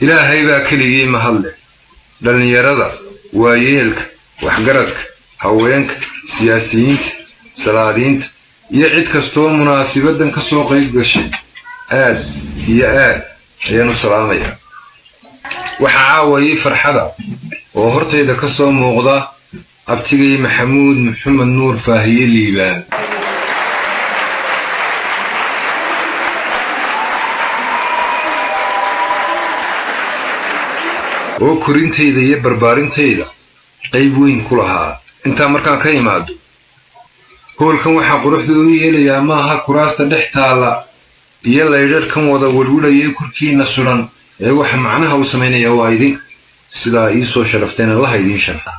Ilaahay baa keligii mahadleh. Dhallinyarada, waayeelka, waxgaradka, haweenka, siyaasiyiinta, salaadiinta iyo cid kastoo munaasibadan ka soo qayb gashay, aad iyo aad ayaan u salaamayaa. Waxaa caawayay farxada oo hortayda ka soo muuqda abtigay Maxamuud Maxamed Nuur Faahiye Liibaan, oo korintayda iyo barbaarintayda qayb weyn ku lahaa. Intaa markaan ka imaado, hoolkan waxaa quruxda u yeelayaa maaha kuraasta dhex taalla iyo laydharkan wada welwilayay korkiina sudan ee waxa macnaha u samaynaya waa idinka. Sidaa ii soo sharafteen, Allaha idiin sharfa.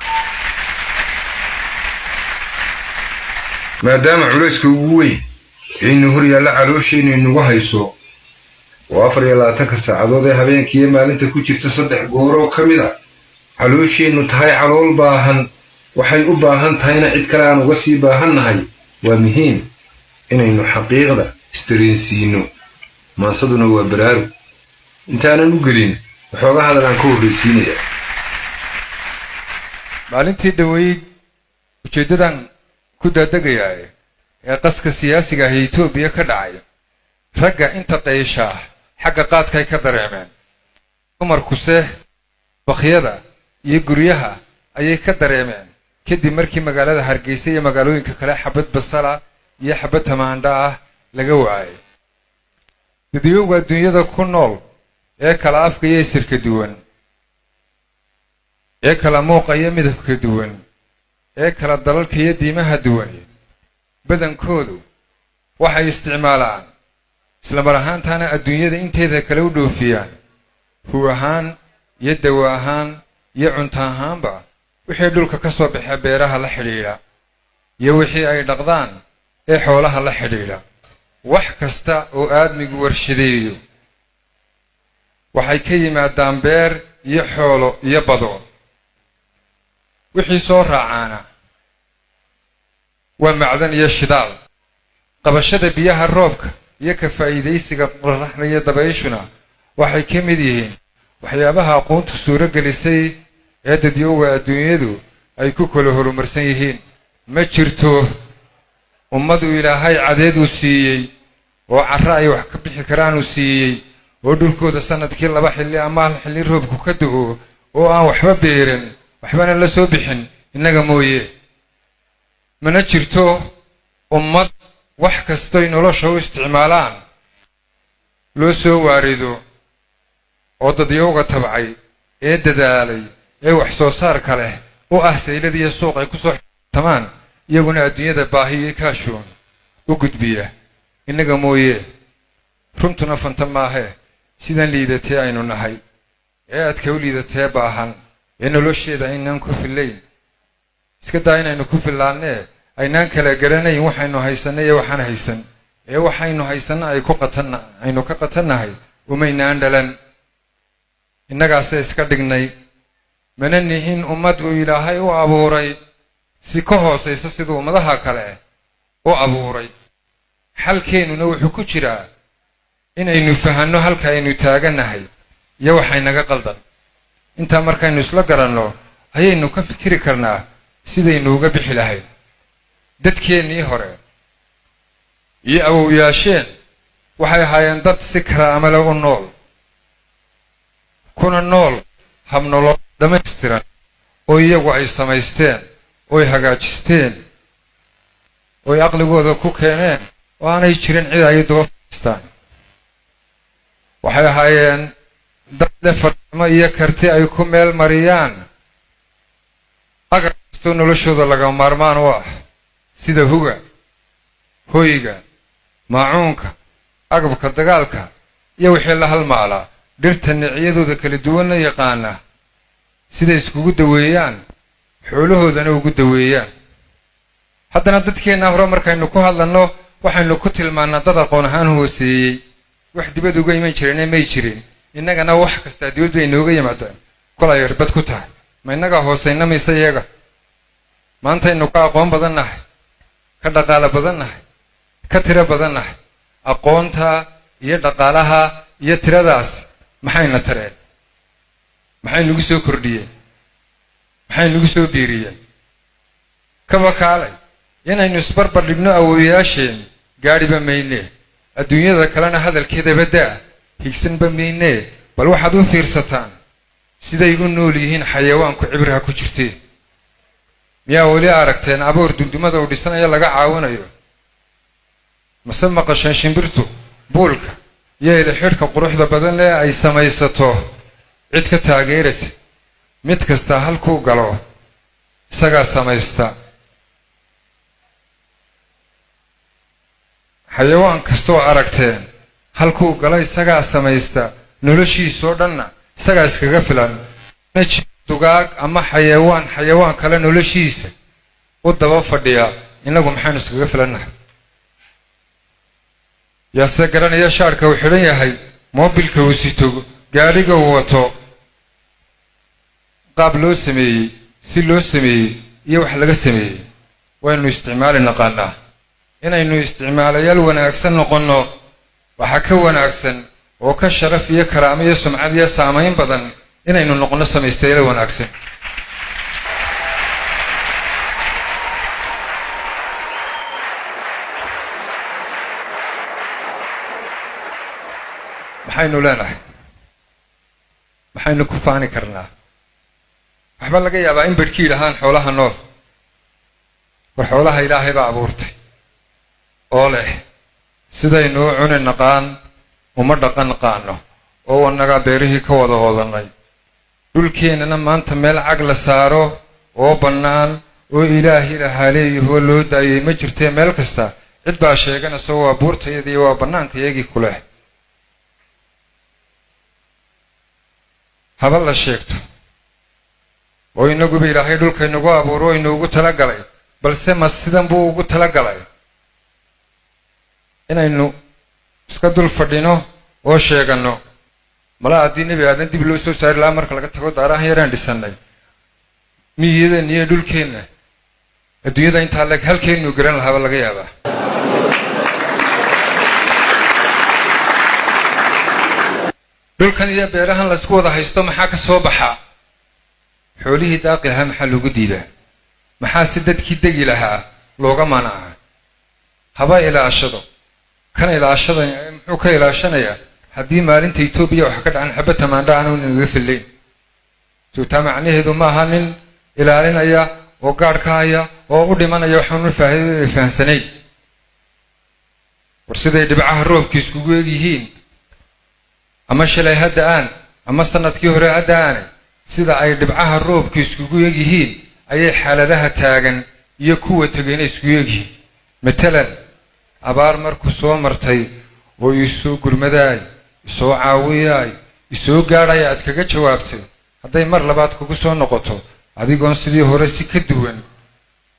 Maadaama culayska ugu weyn aynu hor yaalla calooshaynu inagu hayso, oo 24-ka saacadood ee habeenka iyo maalinta ku jirta 3 gooroo ka mid a caloosheennu tahay calool baahan, waxay u baahan tahayna cid kale aan uga sii baahannahay, waa muhiim inaynu xaqiiqda isdareensiino. Maansaduna waa baraarug. Intaanan u gelin, waxooga hadal aan ka horraysiinaya. Maalintii dhoweyd ujeeddadan ku daadegayaa ee qaska siyaasiga ah ee Etoobiya ka dhacay, ragga inta qayshaa xagga qaadkay ka dareemeen, dumarkuse bakhyada iyo guryaha ayay ka dareemeen, kadib markii magaalada Hargeysa iyo magaalooyinka kale xabad basala iyo xabad tamaandho ah laga waayay. Dadyowga adduunyada ku nool ee kala afka iyo isirka duwan, ee kala muuqa iyo midabka duwan, ee kala dalalka iyo diimaha duwan, badankoodu waxay isticmaalaan, isla mar ahaantaana adduunyada inteeda kale u dhoofiyaan, hu ahaan iyo dawo ahaan iyo cunto ahaanba, wixii dhulka ka soo baxa beeraha la xidhiidha iyo wixii ay dhaqdaan ee xoolaha la xidhiidha. Wax kasta oo aadmigu warshadeeyo waxay ka yimaadaan beer iyo xoolo iyo bado. Wixii soo raacaana waa macdan iyo shidaal. Qabashada biyaha roobka iyo ka faa'iidaysiga qorraxda iyo dabayshuna waxay ka mid yihiin waxyaabaha aqoontu suuro gelisay ee dadyowga adduunyadu ay ku kala horumarsan yihiin. Ma jirto ummadu Ilaahay cadeed uu siiyey oo carro ay wax ka bixi karaan uu siiyey, oo dhulkooda sanadkii 2 xilli ama 1 xilli roobku ka da'o, oo aan waxba beeran waxbana la soo bixin, innaga mooye. Mana jirto ummad wax kastoy nolosha u isticmaalaan loo soo waarido oo dadyowga tabcay ee dadaalay ee wax soo saarka leh u ah saylad iyo suuq ay ku soo tamaan, iyaguna adduunyada baahi iyo kaashuun u gudbiya, innaga mooye. Runtuna fanta maahee, sidan liidatee aynu nahay ee aadka u liidatee baahan ee nolosheeda aynaan ku fillayn, iska daa inaynu ku fillaannee, aynaan kala garanayn waxaynu haysanay iyo waxaan haysan, ee waxaynu haysanna ay ku qatan aynu ka qatannahay, umaynaan dhalan, innagaase iska dhignay. Mana nihin ummad uu Ilaahay u abuuray si ka hoosaysa siduu ummadaha kale u abuuray. Xalkeennuna wuxuu ku jiraa inaynu fahanno halka aynu taagannahay iyo waxaynaga qaldan. Intaa markaynu isla garanno ayaynu ka fikiri karnaa sidaynu uga bixi lahayn. Dadkeennii hore iyo awowyaasheen waxay ahaayeen dad si karaamale u nool, kuna nool habnolol dhammaystiran oo iyagu ay samaysteen, ooy hagaajisteen, ooy aqligooda ku keeneen, oo aanay jirin cid ay daba fadhiistaan. Waxay ahaayeen dad leh farsamo iyo karti ay ku meel mariyaan agab kastoo noloshooda lagama maarmaan u ah, sida huga, hoyga, maacuunka, agabka dagaalka iyo wixii la halmaalaa, dhirta nicyadooda kala duwanna yaqaana siday iskugu daweeyaan, xoolahoodana ugu daweeyaan. Haddana dadkeenna hore markaynu ku hadlanno waxaynu ku tilmaannaa dad aqoon ahaan hooseeyey. Wax dibad uga iman jireen may jirin, innagana wax kastaa dibad bay inooga yimaadaan kol ay irbad ku tahay. Ma innagaa hoosayna mise iyaga? Maantaynu ka aqoon badan nahay, ka dhaqaale badan nahay, ka tiro badan nahay. Aqoonta iyo dhaqaalaha iyo tiradaas maxayna tareen? Maxay nagu soo kordhiyeen? Maxay nagu soo biiriyeen? Kaba kaalay inaynu isbarbar dhigno awoowayaasheen gaadhiba maynee, adduunyada kalena hadalkeedaba daa, higsanba maynee. Bal waxaad u fiirsataan siday u nool yihiin xayawaanku cibraha ku jirtee. Miyaa weli aragteen aboor dundumada uu dhisanayo laga caawinayo? Mase maqasheen shimbirtu buulka iyo ilixidhka quruxda badan leh ay samaysato cid ka taageeraysa? Mid kastaa halkuu galo isagaa samaysta. Xayawaan kastoo aragteen halkuu galo isagaa samaysta, noloshiisoo dhanna isagaa iskaga filan. Dugaag ama xayawaan xayawaan kale noloshiisa u daba fadhiya, innagu maxaynu iskaga filannahay? Yaase garanaya shaarka uu xidhan yahay, moobilka uu sito, gaadhiga uu wato, qaab loo sameeyey, si loo sameeyey iyo wax laga sameeyey? Waynu isticmaali naqaanaa. Inaynu isticmaalayaal wanaagsan noqonno waxaa ka wanaagsan oo ka sharaf iyo karaamo iyo sumcad iyo saamayn badan inaynu noqonno samaystayaal wanaagsan. Maxaynu leenahay? Maxaynu ku faani karnaa? Waxba laga yaabaa in bedhkii yidhahaan xoolaha nool. War xoolaha Ilaahay baa abuurtay oo leh. Sidaynu u cuni naqaan uma dhaqan naqaano, oo annagaa beerihii ka wada oodannay. Dhulkeennana maanta meel cag la saaro oo bannaan oo Ilaahi lahaa leeyahoo loo daayay ma jirtee, meel kasta cid baa sheeganaysa, waa buurtayadii, waa bannaankayagii ku leh. Haba la sheegto oo inaguba Ilaahay dhulkaynagu abuuro inuugu talagalay, balse ma sidan buu ugu talagalay inaynu iska dul fadhino oo sheeganno? Mala haddii Nebi Aadan dib loo soo saari lahaa, marka laga tago daarahan yaraan dhisannay, miyiyadan iyo dhulkeenna adduunyada intaa leeg halkeennuu garan lahaaba laga yaabaa. Dhulkan iyo beerahan laysku wada haysto maxaa ka soo baxaa? Xoolihii daaqi lahaa maxaa loogu diidaa? Maxaa si dadkii degi lahaa looga manacaa? Haba ilaashado kan ilaashadan, muxuu ka ilaashanayaa haddii maalinta Etoobiya waxa ka dhacan xabad tamaandha aanu nagaga fillayn? Sowtaa macnaheedu maaha nin ilaalinaya oo gaadh ka haya oo u dhimanaya waxaanu faa'iidada fahamsanayn. War siday dhibcaha roobka iskugu eg yihiin, ama shalay hadda aan ama sanadkii hore hadda aanay, sida ay dhibcaha roobka iskugu eg yihiin ayay xaaladaha taagan iyo kuwa tegayna iskugu egyihiin. Matalan, abaar markuu soo martay oo isoo gurmadaay, isoo caawiyaay, isoo gaadhaya aad kaga jawaabtay, hadday mar labaad kugu soo noqoto adigoon sidii hore si ka duwan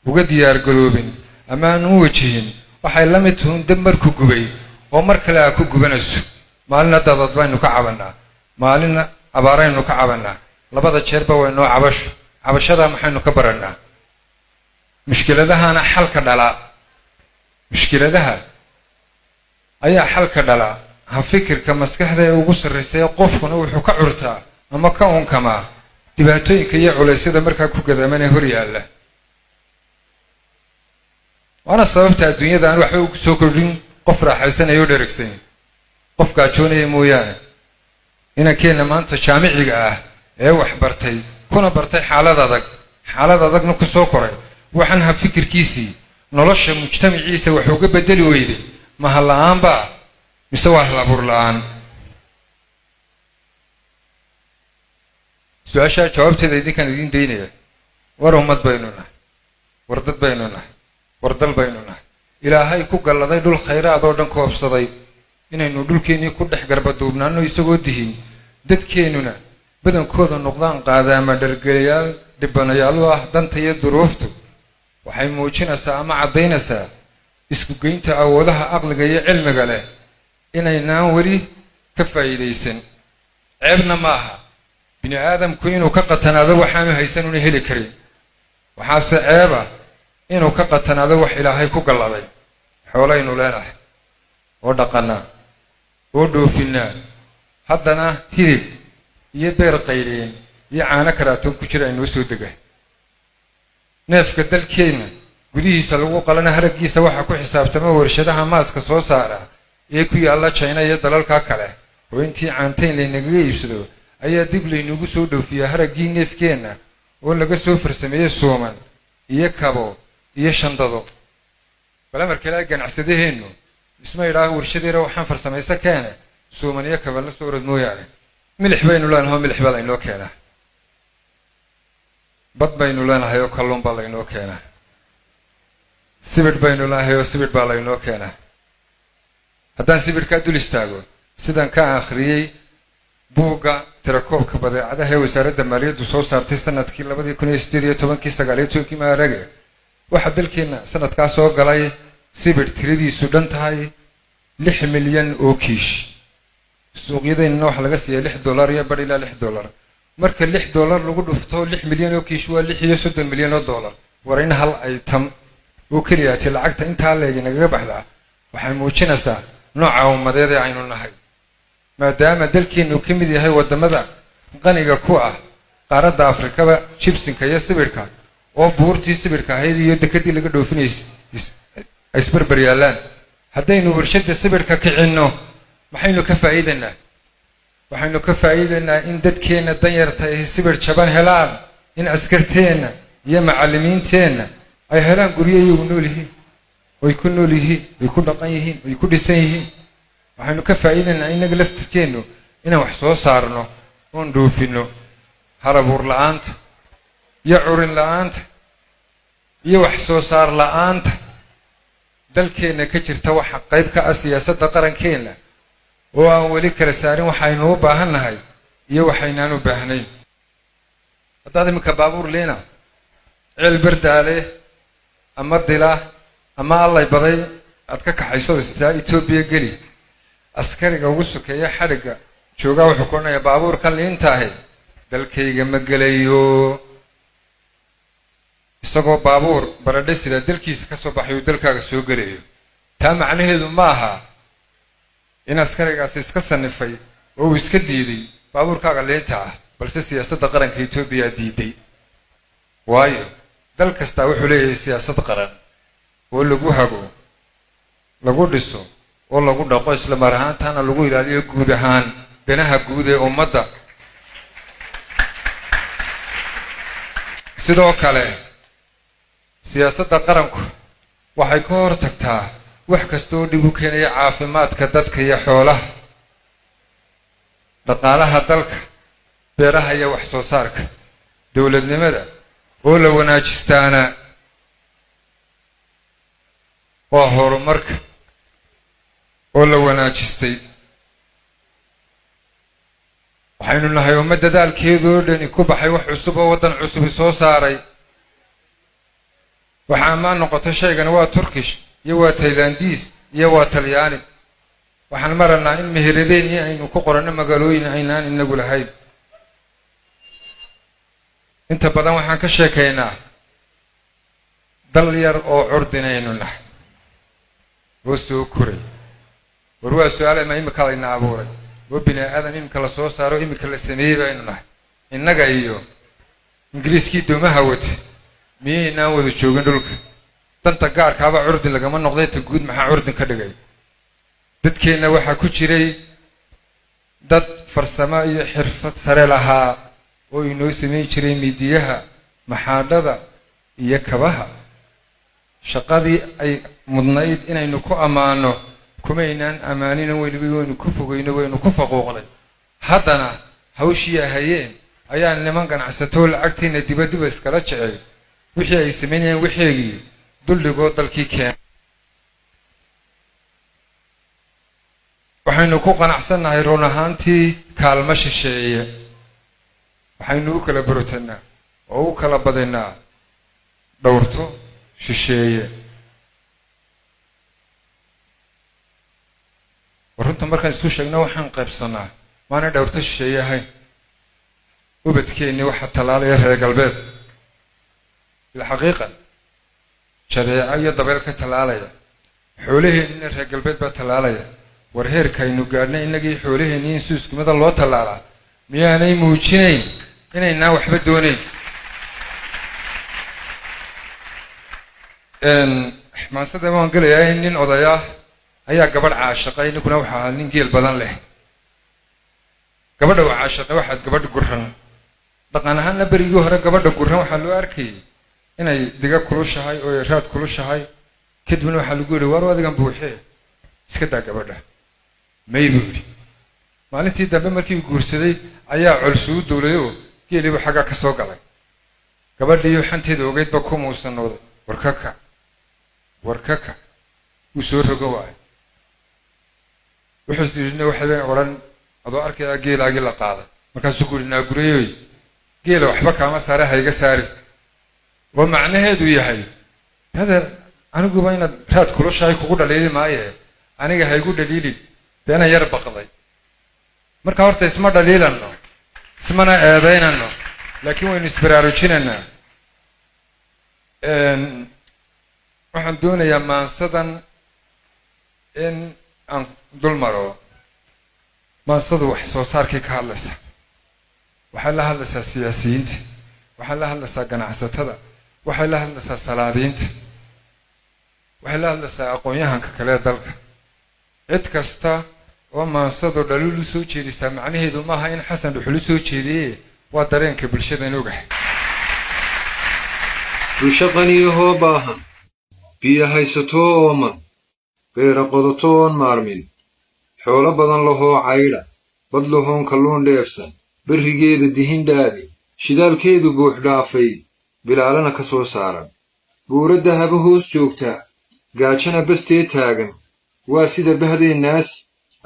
uga diyaargaroobin ama aan u wajihin, waxay la mid tuhuun dab markuu gubay oo mar kale aa ku gubanayso. Maalina dadad baynu ka cabannaa, maalina abaaraynu ka cabannaa, labada jeerba waynoo cabasho. Cabashadaa maxaynu ka barannaa? Mushkiladahana xalka dhalaa, mushkiladaha ayaa xalka dhalaa. Ha fikirka maskaxda ee ugu sarraysa qofkuna wuxuu ka curtaa ama ka unkamaa dhibaatooyinka iyo culaysyada markaa ku gadaaman ee hor yaalla. Waana sababta adduunyada aan waxba ugu soo kordhin qof raaxaysanaya oo dheregsan, qof gaajoonaya mooyaane. Inankeenna maanta jaamiciga ah ee wax bartay, kuna bartay xaalad adag, xaalad adagna ku soo koray, waxaan hab fikirkiisii nolosha mujtamaciisa wax uga bedeli weyday mahal la-aanba mise waa hal abuur la-aan? Su-aashaa jawaabteeda idinkaan idiin daynaya. War ummad baynu nahay, war dad baynu nahay, war dal baynu nahay Ilaahay ku galladay dhul khayraad oo dhan koobsaday. Inaynu dhulkeennii ku dhex garbaduubnaano isagoo dihin, dadkeennuna badankooda noqdaan qaadaama dhargelayaal dhibanayaal u ah danta iyo duruuftu, waxay muujinaysaa ama caddaynaysaa isku geynta awoodaha aqliga iyo cilmiga leh inaynaan weli ka faa'iidaysan. Ceebna ma aha bini aadamku inuu ka qatanaado waxaanu haysan una heli karin, waxaase ceeba inuu ka qatanaado wax Ilaahay ku galladay. Xoolaynu leenahay oo dhaqannaa oo dhoofinnaa, haddana hilib iyo beer qaydheen Iyo caano karaatoon ku jira aynoo soo dega. Neefka dalkeenna gudihiisa lagu qalana haraggiisa waxaa ku xisaabtama warshadaha maaska soo saara ee ku yaalla Jina iyo dalalka kale, oo intii caantayn laynagaga iibsado ayaa dib laynagu soo dhoofiyaa haraggii neefkeenna oo laga soo farsameeyey suuman iyo kabo iyo shandado. Bal amarkale, ganacsadaheennu isma idhaaho warshadeera waxaan farsamayso keene, suuman iyo kaba la soo orod mooyaane. Milix baynu leenahay oo milix baa laynoo keenaa. Bad baynu leenahay oo kalluun baa laynoo keenaa. Sibidh baynu leenahay oo sibidh baa laynoo keenaa. Haddaan sibidhkaa dul istaago, sidaan ka akhriyey buugga tirakoobka badeecadaha ee Wasaaradda Maaliyaddu soo saartay sanadkii 2018-kii, 19-kii maarage, waxaa dalkeenna sanadkaa soo galay sibidh tiradiisu dhan tahay 6 milyan oo kiish. Suuqyadeennana waxaa laga siiya $6 iyo badh ilaa $6. Marka $6 lagu dhufto 6 milyan oo kiish, waa 36 milyan oo dollar. War in hal item oo keliya ti lacagta intaa leegi nagaga baxdaa waxay muujinaysaa nooca ummadeed ee aynu nahay, maadaama dalkeennu ka mid yahay waddamada qaniga ku ah qaaradda Afrikaba jibsinka iyo sibidhka, oo buurtii sibidhka ahayd iyo dekadii laga dhoofinayay ay isbarbar yaallaan. Haddaynu warshadda sibidhka kicinno, maxaynu ka faa'iidaynaa? Waxaynu ka faa'iidaynaa in dadkeenna danyarta ay sibidh jaban helaan, in askarteenna iyo macallimiinteenna ay helaan guryo iyagu nool yihiin, oy ku nool yihiin, oy ku dhaqan yihiin, oy ku dhisan yihiin. Waxaynu ka faa'iidaynaa innaga laftirkeennu inaan wax soo saarno oon dhoofinno. Halabuur la-aanta iyo curin la-aanta iyo wax soo saar la-aanta dalkeenna ka jirta waxa qayb ka ah siyaasadda qarankeenna oo aan weli kala saarin waxaynu u baahan nahay iyo waxaynaan u baahnayn. Haddaad iminka baabuur liina Ceel Bardaale ama Dila ama Allay Baday aad ka kaxayso, istaa Etoobiya geli, askariga ugu sokeeya xadhigga joogaa wuxuu ku odhanayaa: "Baabuurkan liintaahi dalkayga ma gelayo." Isagoo baabuur baradhe sida dalkiisa ka soo baxay uu dalkaaga soo gelayo. Taa macnaheedu ma aha in askarigaasi iska sanifay oo uu iska diiday baabuurkaaga liinta ah, balse siyaasadda qaranka Etoobiya diiday. Waayo, dal kastaa wuxuu leeyahay siyaasad qaran oo lagu hago, lagu dhiso oo lagu dhaqo, isla mar ahaantaana lagu ilaaliyo guud ahaan danaha guud ee ummadda. Sidoo kale, siyaasadda qaranku waxay ka hor tagtaa wax kasta oo dhib u keenaya caafimaadka dadka iyo xoolaha, dhaqaalaha dalka, beeraha iyo wax soo saarka. Dowladnimada oo la wanaajistaana waa horumarka oo la wanaajistay. Waxaynu nahay ummad dadaalkeedoo dhani ku baxay wax cusub oo waddan cusubi soo saaray. Waxaa ammaan noqotay shaygani waa Turkish iyo waa Taylandiis iyo waa Talyaani. Waxaan maranaa in meheradeenii aynu ku qoranno magaalooyin aynaan inagu lahayn. Inta badan waxaan ka sheekaynaa dal yar oo curdinaynu nahay oo soo koray. War waa su-aal: ma imika layna abuuray oo bini aadan imika la soo saaro, imika la sameeyey baynu nahay? Innaga iyo Ingiriiskii doomaha wate miyaynaan wada joogin dhulka? Danta gaarkaaba curdin lagama noqday, ta guud maxaa curdin ka dhigay? Dadkeenna waxaa ku jiray dad farsamo iyo xirfad sare lahaa oo inoo samayn jiray midiyaha, maxaadhada iyo kabaha. Shaqadii ay mudnayd inaynu ku ammaano kumaynaan ammaanina, weliba waynu ku fogeyno, waynu ku faquuqnay. Haddana hawshii ahayeen ayaa niman ganacsatoo lacagteenna dibaddiba iskala jecel wixii ay samaynayeen waxeegii duldhigoo dalkii keena. Waxaynu ku qanacsannahay run ahaantii kaalmo shisheeye. Waxaynu u kala borotanaa oo u kala badinaa dhowrto shisheeye. Runta markaan isku sheegno, waxaan qaybsanaa maanay dhowrto shisheeye ahayn. Ubadkeennii waxaa tallaalaya reer galbeed, bilxaqiiqa jadeeco iyo dabeel ka tallaalaya. Xoolaheennina reer galbeed baa tallaalaya. War heerka aynu gaadhnay innagii xoolaheennii in si iskumida loo tallaalaa miyaanay muujinayn Inaynaan waxba doonayn. Maansada waan gelayaa. Nin odaya ayaa gabadh caashaqay. Ninkuna wuxuu ahaa nin geel badan leh. Gabadha uu caashaqay waxaad gabadh guran. Dhaqan ahaanna berigii hore gabadha guran waxaa loo arkayay inay diga kulushahay oo ay raad kulushahay. Kadibna waxaa lagu yidhi, "Waar, adigan buuxee, iska daa gabadha." "May," buu yidhi. Maalintii dambe markii uu guursaday ayaa colsuu duulayoo geeliibuu xaggaa ka soo galay. Gabadhiiyo xanteeda ogeydba ku muusanooday, "War ka kac, war ka kac." Wuu soo rogo waayo. Wuxuu yidhi, "Waxay odhan adoo arkayaa geelaagii la qaaday." Markaasuu ku yidhi, "Naagurayoy, geela waxba kaama saare, hayga saari." Oo macnaheedu yahay, adeer, aniguba inaad raad kulushahay kugu dhaliili maaye, aniga haygu dhaliilin. Deena yar baqday. Marka horta isma dhaliilanno, ismana eedaynano, laakiin waynu isbaraarujinaynaa. Waxaan doonayaa maansadan in aan dul maro. Maansadu wax soo saarkay ka hadlaysa. Waxay la hadlaysaa siyaasiyiinta, waxay la hadlaysaa ganacsatada, waxay la hadlaysaa salaadiinta, waxay la hadlaysaa aqoon-yahanka kale ee dalka, cid kasta oo maansadu dhaliil u soo jeedisaa. Macnaheedu maaha in Xasan Dhuxul u soo jeediye, waa dareenka bulshadan ogax. Bulsho qaniyahoo baahan, biyo haysatoo ooman, beera qodato oon maarmin, xoolo badan lahoo caydha, bad lahoon kalluun dheefsan, berrigeeda dihindhaadi, shidaalkeedu buux dhaafay, bilaalana ka soo saaran, buuro dahabo hoos joogta, gaajana bastee taagan, waa sida bahdeennaas.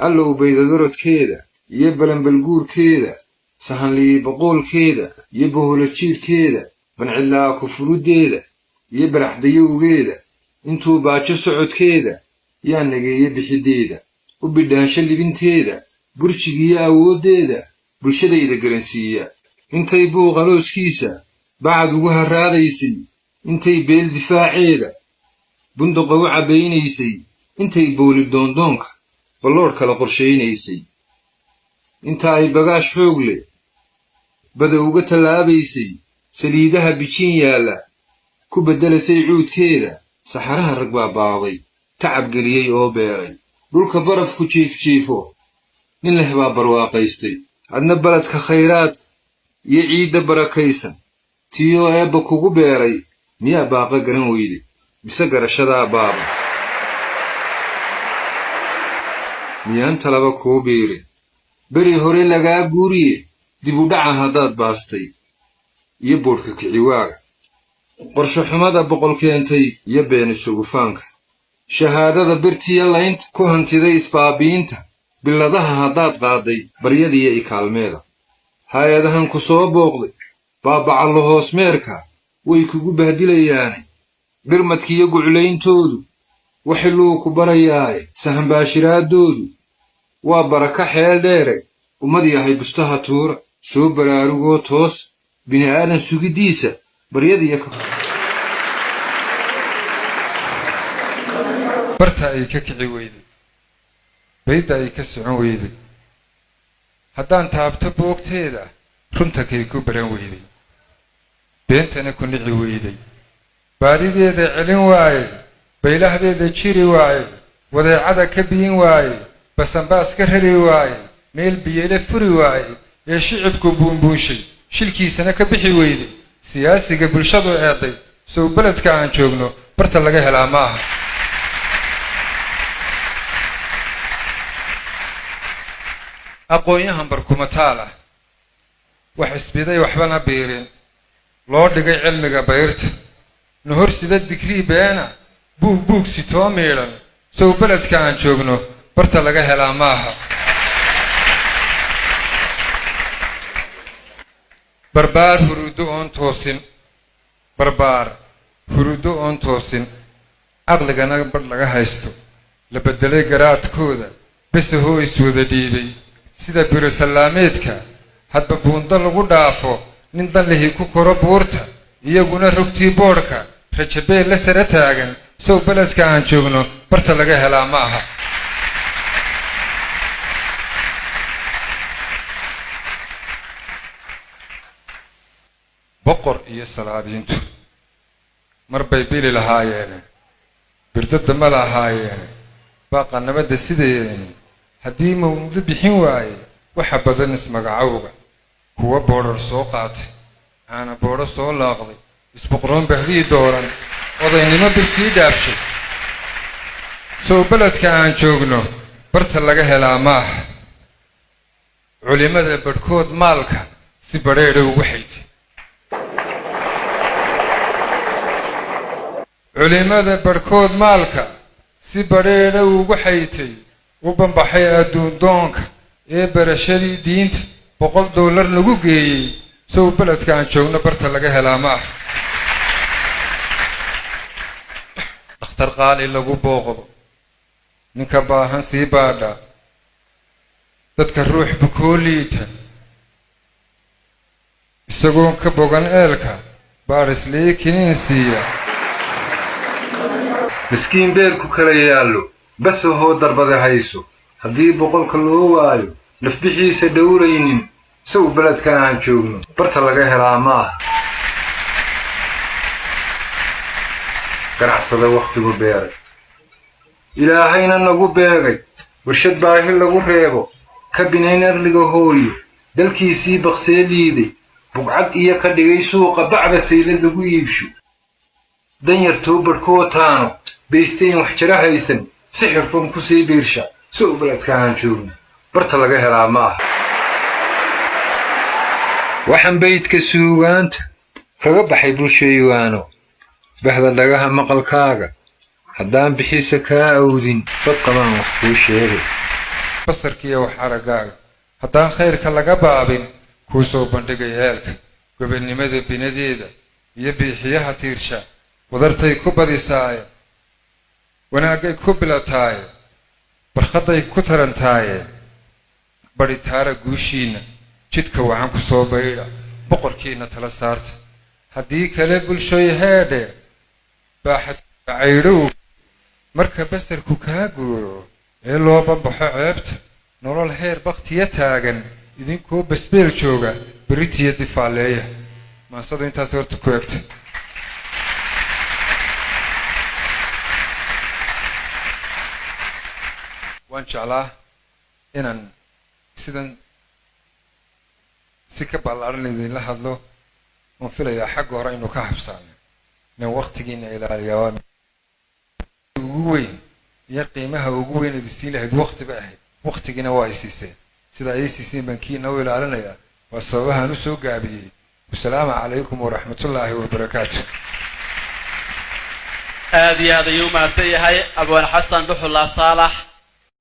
Allow baydadorodkeeda iyo balanbalguurkeeda, sahanliyi boqoolkeeda iyo boholo jiidhkeeda, bancidlaa kufuruddeeda iyo baraxdayowgeeda, intuu baajo socodkeeda yaa nageeye bixiddeeda, u bidhaansho libinteeda, burjigiiyo awooddeeda bulshadayda garansiiya. Intay buuqalooskiisa bacad ugu harraadaysay, intay beel difaaceeda bunduqa u cabbaynaysay, intay booli doondoonka balloodh kala qorshaynaysay, inta ay bagaash xoog leh bada uga tallaabaysay, saliidaha bijiin yaalla ku beddelasay cuudkeeda, saxaraha rag baa baaday, tacab geliyey oo beeray. Dhulka barafku jiifjiifo nin leh baa barwaaqaystay. Adna baladka khayraadka iyo ciidda barakaysan tiiyoo eebba kugu beeray, miyaa baaqa garan weyday, mise garashadaa baaba? Miyaan talaba kuu biirin? Beri hore lagaa guuriye dib u dhaca haddaad baastay iyo boodhka kiciwaaga, qorshe xumada boqol keentay iyo been isugufaanka, shahaadada birtiyo laynta ku hantiday, isbaabi'inta billadaha haddaad qaaday, baryadiiyo ikaalmeeda, hay-adahan ku soo booqday baabacallo hoosmeerka way kugu bahdilayaane, birmadkiiyo guclayntoodu waxiluu ku barayaaye, sahanbaashiraaddoodu waa baraka xeel dheere. Ummad yahay, bustaha tuura, soo baraarugoo toos bini aadan sugiddiisa baryadiiyo Barta ay ka kici weyday, bayda ay ka socon weyday, haddaan taabto boogteeda, runta kay ku baran weyday, beentana ku nici weyday, baadideeda celin waaye, baylahdeeda jiri waaye, wadeecada ka biyin waaye, basanbaas ka rari waaye, meel biyele furi waaye, ee shicibku buunbuunshay, shilkiisana ka bixi weyday, siyaasiga bulshadu eeday, sow beledka aan joogno barta laga helaa ma aha. Aqoon-yahan barkumataal ah, wax isbiday, waxbana biirin, loo dhigay cilmiga bayrta, nuhor sida digrii beena, buug buug sitoo miidhan, sow beledka aan joogno barta laga helaa ma aha. Barbaar hurudo oon toosin, barbaar hurudo oon toosin, caqligana badh laga haysto, la beddelay garaadkooda, besahoo iswada dhiibay sida biro sallaameedka, hadba buundo lagu dhaafo, nin danlihii ku koro buurta, iyaguna rogtii boodhka rajabeel la sare taagan, sow beledka aan joogno barta laga helaa ma aha. Boqor iyo salaadiintu mar bay bili lahaayeene, birdada ma lahaayeene, baaqa nabadda sideeni. Haddii mawmudo bixin waaye, waxa badan ismagacowga. Kuwa boodhar soo qaatay, caana boodho soo laaqday, isboqroon bahdii dooran, odaynimo birtii dhaafshay. Sow beledka aan joogno barta laga helaa maaha. Culimmada badhkood maalka si badheedha ugu xaytay. Culimmada badhkood maalka si badheedha ugu xaytay, u bambaxay adduun doonka ee barashadii diinta $100 lagu geeyey. Sow beledka aan joogno barta laga helaa ma ah. Dhakhtar qaali lagu booqdo, ninka baahan sii baadha, dadka ruux bukoo liita, isagoon ka bogan eelka baadhislii kiniin siiya. Miskiin beerku kala yaallo, basahoo darbada hayso, haddii boqolka loo waayo, nafbixiisa dhowraynin. Sow beledka aan joogno barta laga helaa ma aha. Ganacsada wakhtigu beeray, Ilaahayna nagu beegay, warshad baahi lagu reebo, ka binayn arliga hooyo, dalkiisii baqsee liiday, bugcad iyo ka dhigay suuqa bacda saylad lagu iibsho, danyartoo badhkoo taano baystayn wax jara haysan, si xirfan ku sii biirsha. Sow beledka aan joogno barta laga helaa ma aha. Waxaan baydka suugaanta kaga baxay, bulshaywaano, bahda dhagaha maqalkaaga, haddaan bixisa kaa awdin, dad qabaan wax kuu sheegay. Basarkiiyo wax araggaaga haddaan khayrka laga baabin, kuu soo bandhigay eelka gobonnimada binadeeda iyo biixiyaha tiirsha. Wadartay ku badisaaye, wanaaggay ku bilataaye, barkhadday ku tarantaaye, badhitaara guushiinna, jidka wacan ku soo baydha, boqorkiinna tala saarta. Haddii kale, bulshoy heedhe, baaxad caydhow marka basarku kaa guuro ee loo bambaxo ceebta, nolol heer bakhtiya taagan, idinkoo basbeel jooga, berritiya difaaleeya. Maansadu intaas horta ku egta. Waan jeclaa inaan sidan si ka ballaaran idinla hadlo. Waan filayaa xagga hore inuu ka habsaamay, inaan waktigiina ilaaliyaa waa ugu weyn iyo qiimaha ugu weyn idi siin lahayd. Wakti bay ahayd, waktigiina waa ay siiseen. Sida ay siiseen baan kiina u ilaalinayaa, waa sababahaan u soo gaabiyey. Wasalaamu calaykum waraxmatullaahi wabarakaatu. Aad iyo aad ayuu umahadsan yahay Abwaan Xasan Dhuxul Laab Saalax.